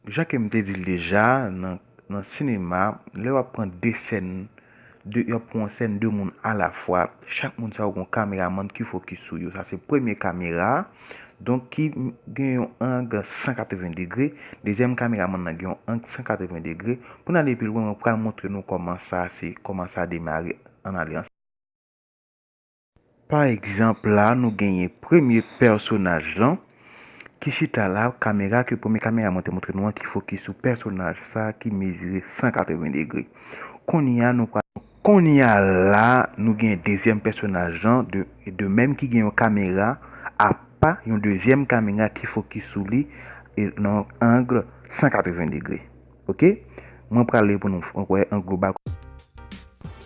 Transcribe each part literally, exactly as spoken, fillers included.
Jan ke m te di l deja, nan, nan sinema, lè w ap pran de sèn, de, y ap pran yon sèn de moun alafwa, chak moun sa yo gen yon kameramann ki fokis sou yo. Sa se premye kamera a, donk ki gen yon ang san katreven degre. Dezyèm kameramann nan gen yon ang san katreven degre. Pou n ale pi lwen, mwen pral montre nou kòman sa se, kòman sa demare ann ale ansanm. Pa egzanp la, nou genyen premye pèsonaj lan ki chita la, kamera ke premye kamera mwen te montre nou an ki fokis sou pèsonaj sa ki mezire san katreven degre. Kounye a nou pral, kounye a la, nou gen dezyèm pèsonaj lan de, de menm ki gen yon kamera apa, yon dezyèm kamera ki fokis sou li e nan yon ang san katreven degre. Oke? Mwen prale pou nou wè an global.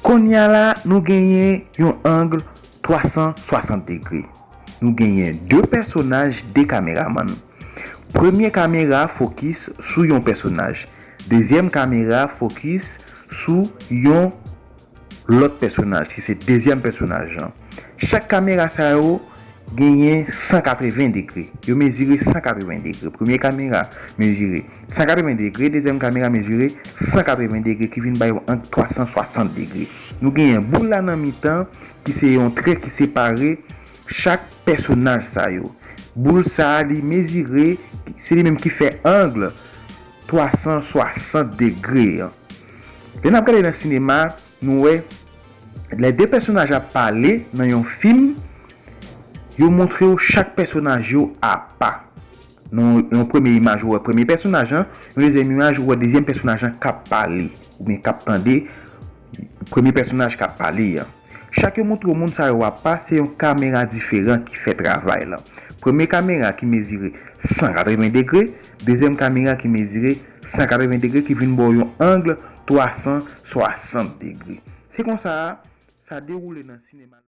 Kounye a la, nou genyen yon ang twa san swasant degre. Nou genyen de pèsonaj, de kameramann. Premye kamera fokis sou yon pèsonaj. Dezyèm kamera fokis sou yon lòt pèsonaj, ki se dezyèm pèsonaj lan. Chak kamera sa yo genyen san katreven degre. Yo mezire san katreven degre. Premye kamera mezire san katreven degre, dezyèm kamera mezire san katreven degre, ki vin bay yon ang twa san swasant degre. Nou genyen boul la nan mitan, ki se yon trè ki separe chak pèsonaj sa yo. Boul sa a, li mezire, se li menm ki fè ang twa san swasant degre an. Lè n ap gade nan sinema, nou wè lè de pèsonaj ap pale nan yon fim, yo montre w chak pèsonaj yo apa. Nan yon premye imaj, ou wè premye pèsonaj lan, yon dezyèm imaj, ou wè dezyèm pèsonaj lan k ap pale, oubyen k ap tande premye pèsonaj k ap pale an. Chak yo montre w moun sa yo apa, se yon kamera diferan ki fè travay lan. Premye kamera ki mezire san katreven degre, dezyèm kamera ki mezire san katreven degre, ki vin ba w yon ang twa san swasant degre. Se konsa sa dewoule nan sinema.